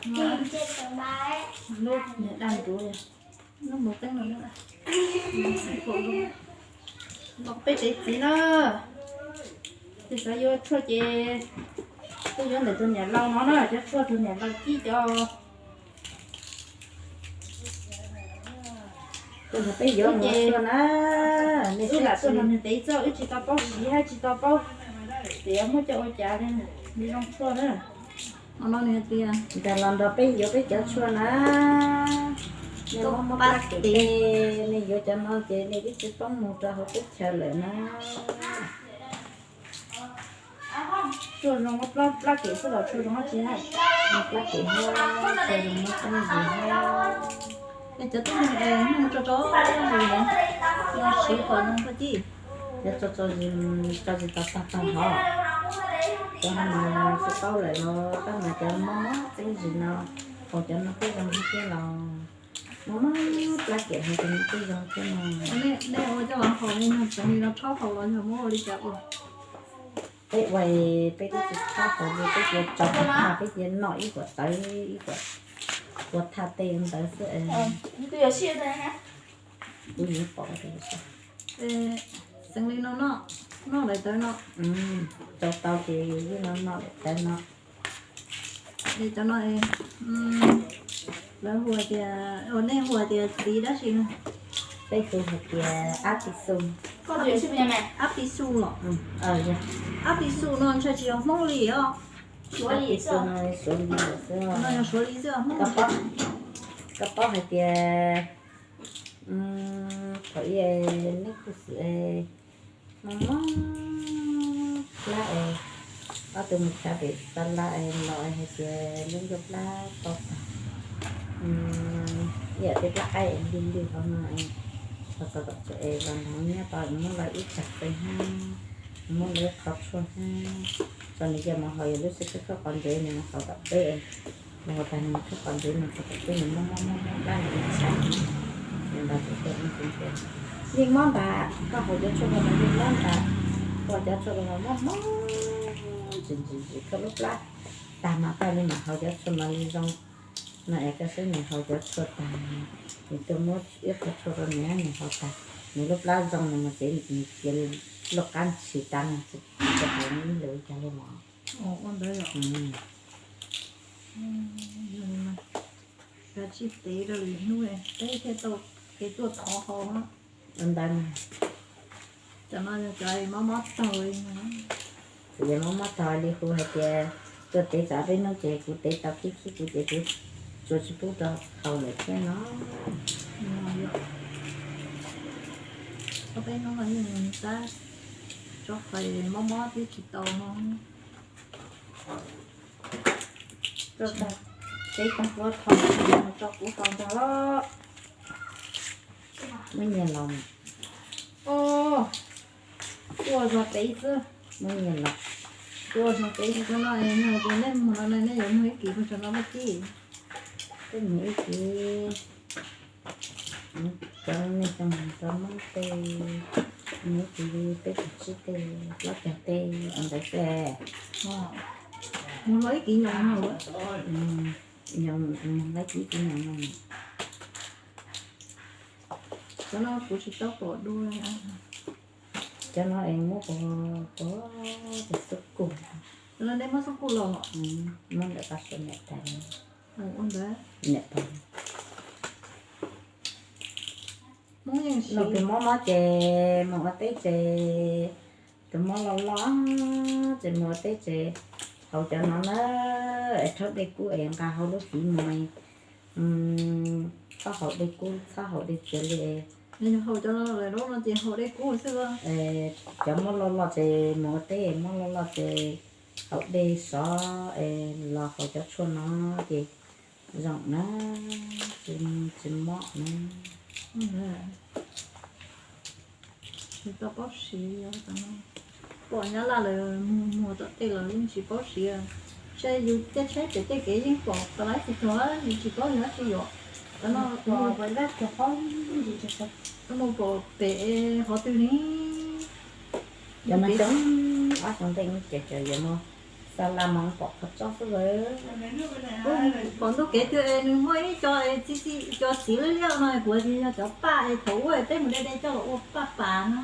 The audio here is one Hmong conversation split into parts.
Lub niag daj nruv, lub mus qeeb no, peb tsev txiv na, tus xav yuav tshuaj ces tuaj yuav ntawm tus niam laus no na, cov tshuaj tus niam laus kib cov. Tus no peb yuav mus tshuaj na, nej sib lam tuaj no nws ntev txog wb tsis tau paub siv hab tsis tau paub tias muab coj ua cas li zoo tshuaj na. Nkag los nrog peb yuav peb cov tshuaj na. Nej muab muab plab kem tej, nej yuav cov no ces nej twb tsis poob mus rau hauv teb chaws lawm na. Tshuaj zoo muab plab kem xwb los tshuaj zoo dab tsi hab? Plab kem hab, tshuaj zoo muab teeb zis hab. Es cov teeb zis es hnub tso tso zis, siv qhov zoo koj ci. Cov tso tso zis, tso zis tag tag tag hov, cov no mas tsis paub lawm los tab mas cov mob mob teeb zis no, haus cov no thiaj zoo thiab los. Mob mob plab kem haus cov no thiaj zoo thiab no. Nej ua coj los haus li no, txeev li no rhaub haus los yog muab ua li cas ua? Peb ua, peb twb tsis txhob haus li, peb cia tso thaj, peb cia noj ib huam tawv, ib huam ua thaj tej ntawd xwb. Kuv yuav pom. Xeev li no noj, noj daim tawv no. Rau tau ces yeej no noj daim tawv no. Es cov no lawv hu tias, nej hu tias txiv dab tsi no? Peb hu hais tias ab pis xu. Ab pis xu los? Ab pis xu no ntshai tsis yog Hmoob li os. Ab pis xu no Suav li xwb. No yog Suav li xwb os. Koj paub hais tias thaum ub neb kuj xwm mob mob plab es ob tug mus chav pem xa la es los hais tias lub ncauj plab tau tag, ib yam tej plab qaib lig lig hauv no es los txog tom tsev es los nrog nyiab tau muab lawv ib tsag teeb hab, muab lawv ib qho tshuaj hab, tso nws cia mus haus, yog lub sij hawm khawb qhov ntsev nws mus haus tom peb, mus haus tag nws khawb qhov ntsev nws txog tom peb nws muab muab muab muab plab nws ib tsag, nws nta txhua tus ntsia. Yeej mob ntag, koj haus cov tshuaj no mas yeej mob ntag, koj cov tshuaj no mas mob mob ntsis ntsis ntsis koj lub plab tag mas koj li mus haus cov tshuaj no li zoo. No es koj saib nws haus cov tshuaj tag, nws tuaj muab ib qho tshuaj rau nws, nws haus tag, nws lub plab zoo, nws mus tsev nws cia li loj qab ntshis tag no, tsis haus ib lus cas li mog. Ua ntawd, kav tsij tev rau lwm hnub peb thiaj tau kev tuaj thov haus. Ua ntawd, cov no yog cov mob mob taug li. Txawm yog mob mob taug li hu hais tias tuaj tev txav peb hnub ces kuv tev tau khib khib kuv ces kuv tsuas tsis pub rau haus lawm thiab no. Peb hnub no yeej tab tsob fais mob mob twb tsis tau no. Tso tag, teb tag kuv tho tso kuv haus ntag los. Muab nyias los. Tuaj zog peb xwb, muab nyias los. Tuaj zog peb xwb no, yog tias nej mus no nej yuav muag ib kis puas tsav no puas tij? Peb muag ib kis, cov nej cov mus rau Hmoob tej, muag ib kis peb puas tsib tej, plaub caug tej ntawd xwb. Mus los ib kis nyoos no. Nyoos, mus los ib kis nyoos no. Cov no kuv tsis tau pom dua. Cov no es muab pov, pov tes xub kuj. Cov no nej muab xub kuj los? Muab ntawm koj sawv niam tais. Ua ntawd. Niam tais. Tus mob mob ces mus ua teb ces, tus mob loj loj ces mus ua teb ces haus cov no na, es rhaub dej kub es nqa hauv lub fiv mus, txhob haus dej kub txhob haus dej txias li. Yog haus cov no lawm no ces haus dej kub xwb. Cov mob loj loj ces mus ua teb, mob loj loj ces haus dej sov es los haus cov tshuaj no ces zoo na, tsis mob na. Tsis tau paub siv, pom nyab laj lawv muag muag tom tej los yeej tsis paub siv. Saib yus caij tsheb pem tej kev yeej pom tas lawm tsis tog, yus tsis paub yus dab tsi yuav. Cov no, mus pom pem qhov twg li. Cov no coob, ob xyoo ntej ces cov yuav muab Cov las mas pom qhov tsob xwb lawm. Pom ntuj kev twg es nws muaj ib co es txi txi, cov txiv liab liab no kuv tias yog cov paj es thaum ub peb mus de de coj los ua paj pas no.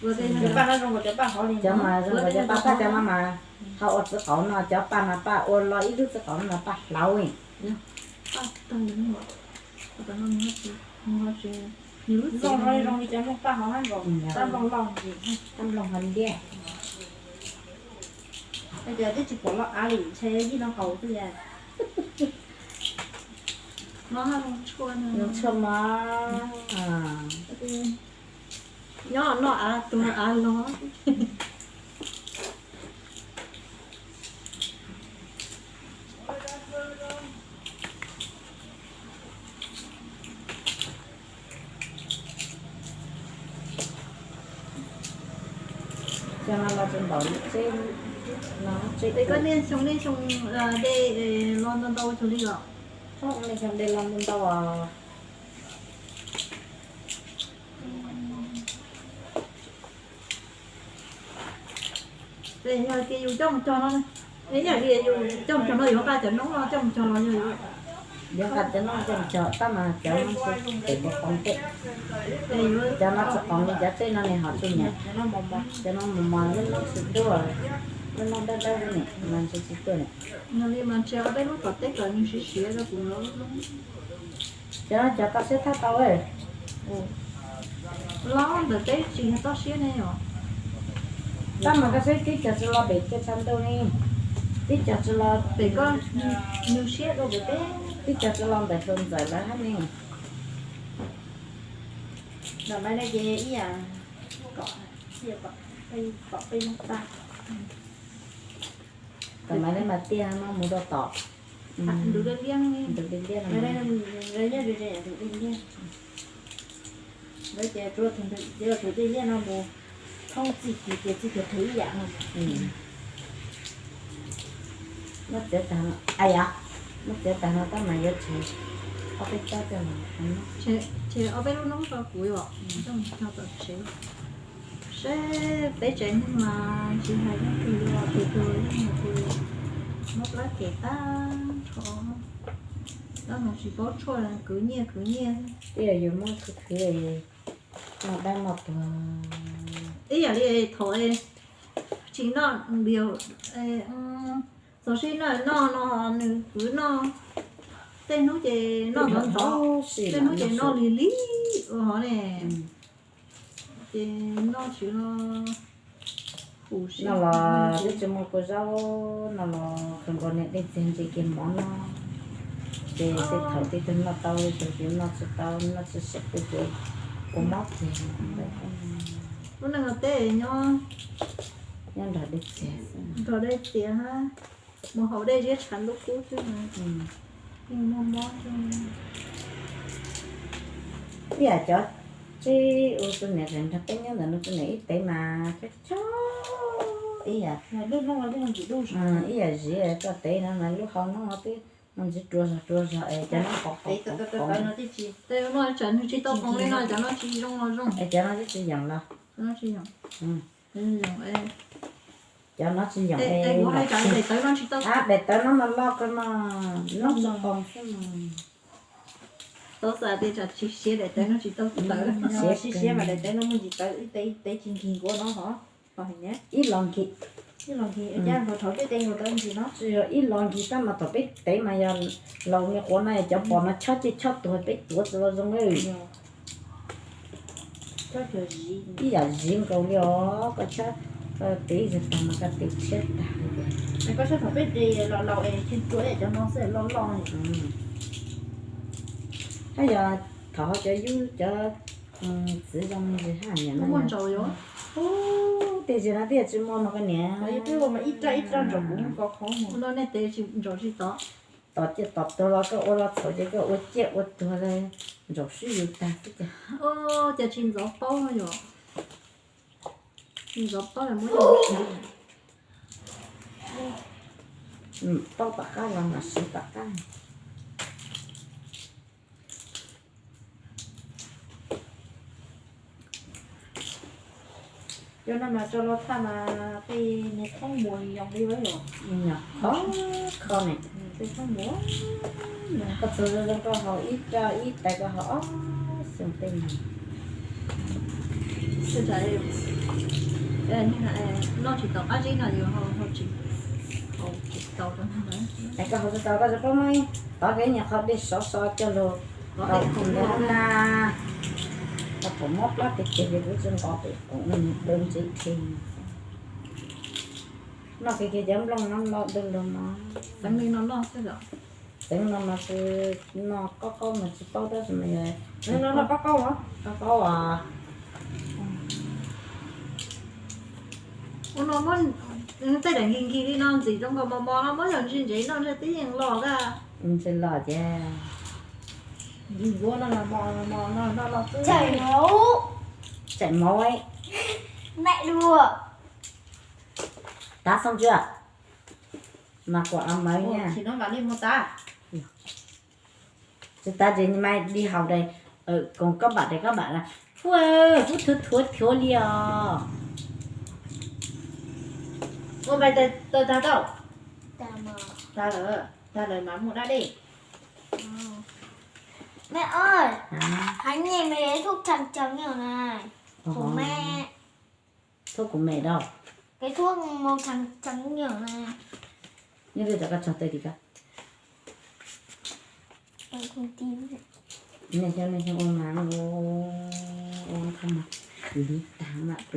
Cov paj no zoo nkaus cov paj hov li. Cov mas zoo nkaus cov paj, paj cov no mas ho ua txiv qaub no, cov paj mas paj ua lo ib lub txiv qaub no mas paj hlauv. Paj tag li. Zoo li cov nplooj paj hov, tab nplooj loj, tab nplooj hov ntiag. Cov twb tsis pom loj av li, ntshai yij no haus xwb yam. Zoo tshuaj mas. Nyob noj av tuag av los. Cov no los tsis npaum li tseb no, tseb. Es koj niaj xyoo niaj xyoo de los ntau ntau cuag li los? Niaj xyoo de los ntau ntau os. Ces yog tias yus coj mus cog no, ib yam li yus coj mus cog no yuav nqa cov noob no coj mus cog los yog yuav nqa cov noob coj mus cog tab mas cov no tsis pom qoos tej. Cov no tsis qoos li cov tseb no ne, ho tsuj nyam. Cov no mos mos, lub noob tsis tuaj, lub noob dawb dawb ne mas ntshe tsis tuaj ne. Yog li mas ntshe ob peb lub tom teb kom nws siav siav rau kuv lub noob. Cov no cov koj siab thaj tau. Los ntawm teb tsis yog toj siab ne os. Tab mas koj saib tib co tsis los pem kiag tshav ntuj ne, tib co tsis los pem koj, nws siab dua pem teb, tib co tsis los ntawm hluas ntxawm lawv hab ne. Ntawm Maiv ne ces ib yam kom, kom peb lub tag. Ntawm Maiv ne mas tiaj no mus rau tom ntug liab liab, ntug liab liab no. Lawv ces tsuas tus ntug liab liab no mus thoob txij kiag, txij kiag tug ib yam no. Muab txiav tag, a yam, muab txiav tag no tab mas yuav tseg ob peb tsob coj los. Ces ob peb lub noob rau kuv os, coj mus cog tom tsev. Seb peb tsev neeg mas tsis hais leej twg li, tus twg yeej mus tus muab plab kem tag nrho. Tab mas tsis paub tshuaj, kwv nyiaj kwv nyiaj. Twb yog yus muab khwv khwv no dab no tuag. Ib yam li thaum tsis noj, txog sij noj noj no nws kwv noj, tej hnub ces noj ntxov ntxov, tej hnub ces noj lig lig ua hov ne. Ces noj tsis no, no los twb tsis muaj kua zaub, no los khaws nkaus niag dej txiag ntse kiag mov noj. Ces tej thaum tej tug noj tau, tej tug noj tsis tau, noj tsis seb tej ces ua mob kiag ntawd. Lub neej ua teb nyob, nyob nrog dej txiag, nrog dej txiag, mus haus dej ziab tshav ntuj kub xwb, yeej muaj mob xwb. Ib yam cov tsib ua tus niam nrog peb nyob ntawm no tus niam ib tev mas chob chob ib yam. Ib yam ziv koj tev no mas lub hau no twb mus ntxiv rua zog rua zog es cov no qov qov qov. Tej no tsis tau qoos li no, cov no tsis zoo los zoo. Es cov no twb tsis yoom los. Cov no tsis yoom. Cov no tsis yoom es kuv hais tsam daim tawv no tsis tau, daim tawv no mas loj kawg no, noob tsis qoos xwb no. Tau xav tias tsam tsis siav daim tawv no tsis tau tawv. Siav siav mas daim tawv no muaj ntsis tawv, ib tev tsis nkig nkuav no hov. Ib los nkig, ib los nkig, cas thaum peb tev nkuav tawv ntsis no tsis yog ib los nkig tab mas thaum peb tev mas yog laus me quav no cov pom no chob ces chob tuag peb tuav tsis los zoo li. Ib yam ziv nkaus li os, koj chob, koj tev zog tag mas koj tev tshiab tag li. Koj saib thaum peb de los laus es tsis tuav cov no xwb loj loj. Hab yog thaum ho cov yub cov txiv zoo ntsis hab niam no muaj ntsaus yom. Ub, tej zig no twb yog tsis muaj mas koj niam. Ib raj ib raj ntsaus kuv ko qhov no nej tev tsis ntsaus tsis tod. Tom ciaj tom tuag los koj ua los txhaum ces koj ua ciaj ua tuag li, ntsaum sib yus tag xwb ces. Ces tsis ntxov paub no yom. Tsis ntxov paub muab coj siv. Paub tom qab los mam siv tom qab. Coj No mas rau los thaj mas tej niag thoob muas nyoos li vab yom. Nyoos kho kho ne. Tej thoob muas, koj txog zoo koj haus ib raj ib tais koj haus ob xyoos tej no. Noj tsis tau qab zib no yus haus tsis tau. Es koj haus tsis tau koj tsis paub muab tov kiag nyuam qhuav dej sov sov coj lug tau ntawd na. Tau pom mob plab tiag tiag ces kuv tsis nqos pem dawb ntsev dheev. Noj kiag kiag cov nplooj no los dawb los mas. Xeev li no noj xwb os. Xeev no mas tsis, no qaub qaub mas tsis paub tab sis mas yog no qaub qaub os, qaub qaub os. Ua no muab tej daim nkig nkig li no ntxim zoo nkaus mos mos no muab yog ntsis ntsev noj ntshe twb yeej los kag. Ntsev los ces nkig nkuab no los mos mos no noj los xwb. Chảy máu. Chảy máu ấy. Mẹ đùa. Tá xong chưa? Mà của ông mới nha. Ua, thì nó vào đi mua tá. Tsis tas ces mai đi học đây, còn có bạn đây, có bạn là Phú ơi, Phú thuế thuế thiếu đi à. Ua bài tờ, tờ tao tao. Tao lờ, tao lờ mà mua đã đi. Mẹ ơi, Hả? Tháng này mẹ thuốc thằng chồng nhiều này. Của Ồ. Mẹ. Thuốc của mẹ đâu? Cái thuốc màu trắng trắng nhiều này. Nyob twg rau koj tso tawm tim koj. Con không tin. Nej xyov, nej xyov ua mas ua, ua thaum mas liv tag mam pw.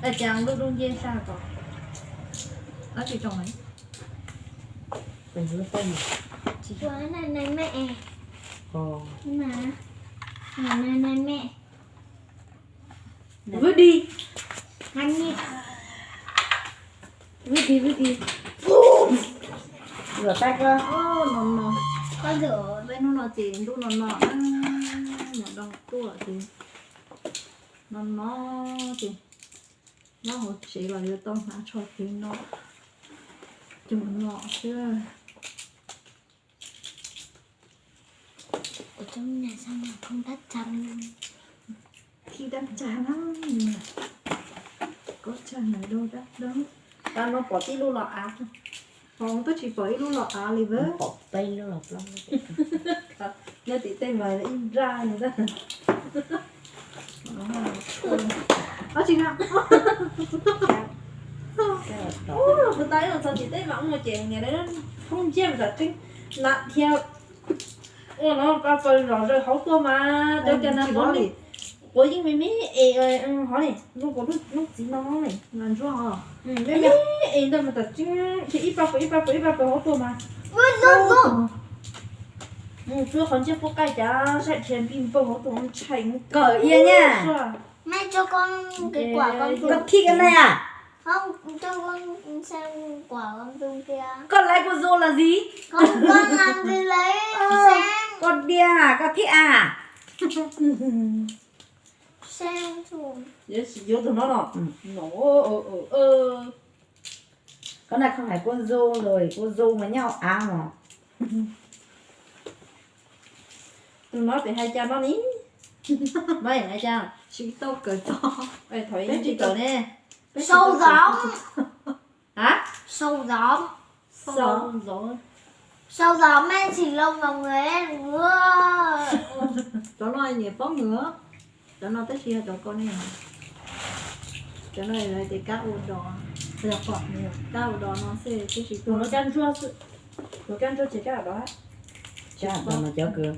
Ua cas lub dub nciab sab ko. Ua tsis zoo li. Ua na na mẹ. Ua na na mẹ. Vứt đi. Vứt đi, vứt đi. Rửa tay cơ. Oj, no no. Koj rửa. Peb hnub no ces ntuj no no, nyuam doo tuaj ces no no ces nyob hauv tsev los yuav tau hnav tsho kev no, cog no xwb. Ua cov nyuam xab mas không đắt chăm. Khi đắt chăm lắm. Có chăm này đâu đắt đâu. Tau no pom tib lub los av. Hov twb tsis pom ib lub los av li vab. Pom peb lub los plaub lub. Nyob tim tej mas ib nraj li ntag. Ua tsis na. Kuv tau ib los txog tim tej mas ua ces niam thoob ntsiab mas tam tseeb na thiab. Ua no pa paws zom zaws hauv tuaj mas cov cov na quav yeej me me es hov ne, zoo nkaus lub txiv no ne. Me me es ntawd mas tam tseeb ib pa paws ib pa paws ib pa paws hauv tuaj mas. Mus tsuab qhov ntsiab puab qaij cas saib dhia npij npawg hauv tuaj ntshai mus kawm ia nya. Koj thij ka na. Koj laiv kuv zoo los zis? Koj diam, koj thij a? Yuav tus no no. Koj na koj hais kuv zoo los kuv zoo mas nyob hauv av mos. Tus no pem hais cas no ni? Maj hais cas? Tsis tau kawm txog. Thaum ub tsis tau ne. Sâu gióm. Hả? Sâu gióm. Sâu gióm. Sâu gióm men xì lông vào người em ưa. Cov no nyiam paub nws. Cov no tab sis yog cov ko ne. Cov no lawv tias kab ua dog, kab ua dog no xwb tab sis tus no kab ntsuab xwb. Tus kab ntsuab ces kab ua dog. Kab ua dog no cov kws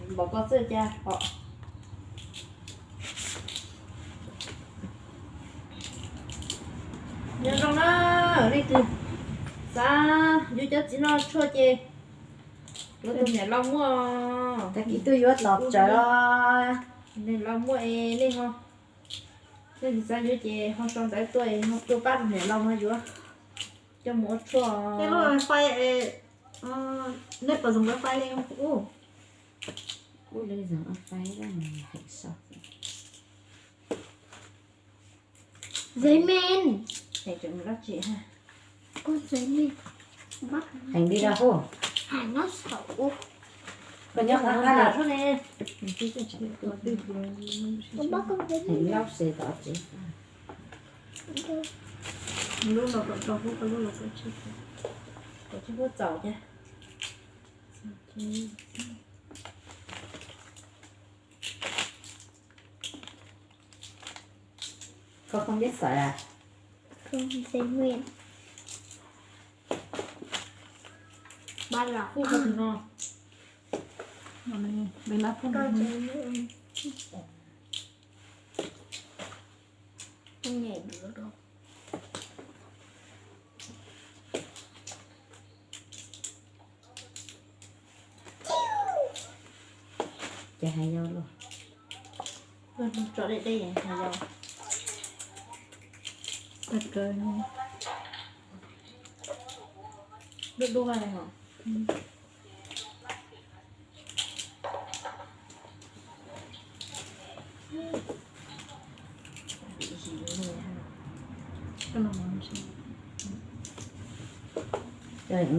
Npaum ko xwb cas. Nyob zoo na, leej twg xav yuav cov txiv no tshuaj ces yuav tus niam laus muaj. Tag kis twb yuav los tsawv. Niam laus muaj es nej ho, leej twg xav yuav ces ho sau ntawv tuaj es ho tuaj pab niam laus no yuav coj mus ua tshuaj. Neb puas zoo wifi li ub? Ub, li zoo wifi heev so. Giấy men. Heev tseem dab tsi ha? Con giấy men. Heev li da hu. Hàng nó xấu. Koj nyob qab qab lawm. Con bắt con giấy men. Heev lauj, se tod tsev. Lub no kom tso, lub no kom tso, kom tsis pub txaus thiab. Koj không biết xài à? Không, giấy men. Ba là khu vực no. Con giấy men. Không nhảy được đâu. Ces hais yau los. Tso deb deb hais yau. Tag kawg. Dub dub li hos.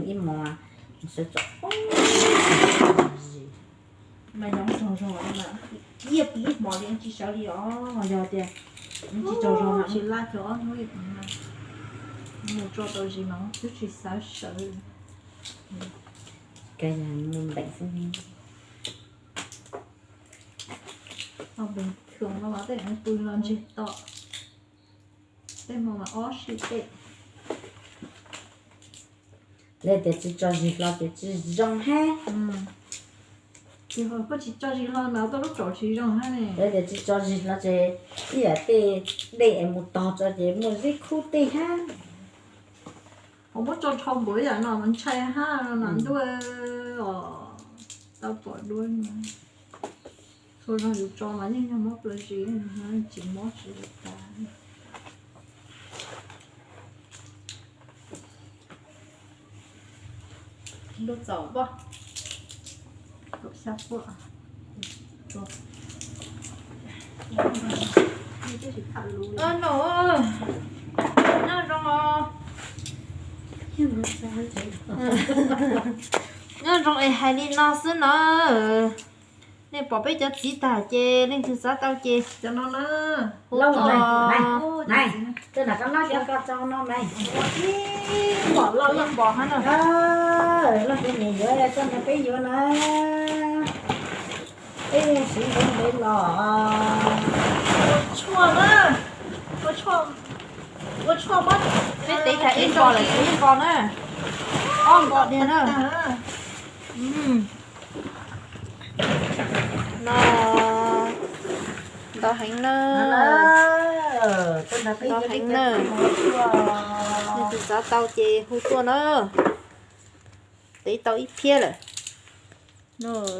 Ib mos, sawv tsom. Mas nyob tsaug zog no mas, ib pliag ib hmos li tsis sawv li os. Yog tias tsis tsaug zog mas tsis laj kiag ob hnub ib pliag no. Mus tso tau zis mas twb tsis xav sawv. Mus npeem xwb. Npeem khuam no mas tej pw los ntseg tom. Tej hmo mas ob sij tej. Lawv tias tsis tso zis hlo ces tsis zoo hab. Koj tsis tso zis hlo mas koj lub tsaum tsis zoo hab ne. Lawv tias tsis tso zis hlo ces ib yam tej dej es mus tog tso ces muaj zeb khub tej hab. Ho muab tso dhau npaum ib yam no mas ntshai hab no ntuj os. Tau pom dua. Txhua zaug yus tso mas yeej yog mob plaws zis, tsis mob tsis tas. Lub txaus poj, kaum xya puas. No, nyob zoo os. Nyob zoo es hais li no xwb no. Nej pom peb cov txiv tag ces leej twg xav tau ces cov no na. Hu tuaj. Ib pom loj ib pom hab no. Loj ces nim yuav txog no peb yuav na. Peb siv ntev ntev los. Ua tshuaj na. Ua tshuaj, ua tshuaj peb tev tag ib npo lawm, ib npo na. Ob npo tiag na. No, ntau heev na. Ntau heev na. Leej twg xav tau ces hu tuaj na. Tev tau ib phiab lawm.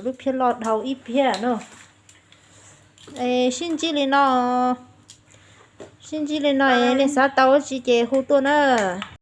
Lub phiab loj dhau ib phiab no. Es sib ntsib li no, sib ntsib li no es nej xav tau dab tsi ces hu tuaj na.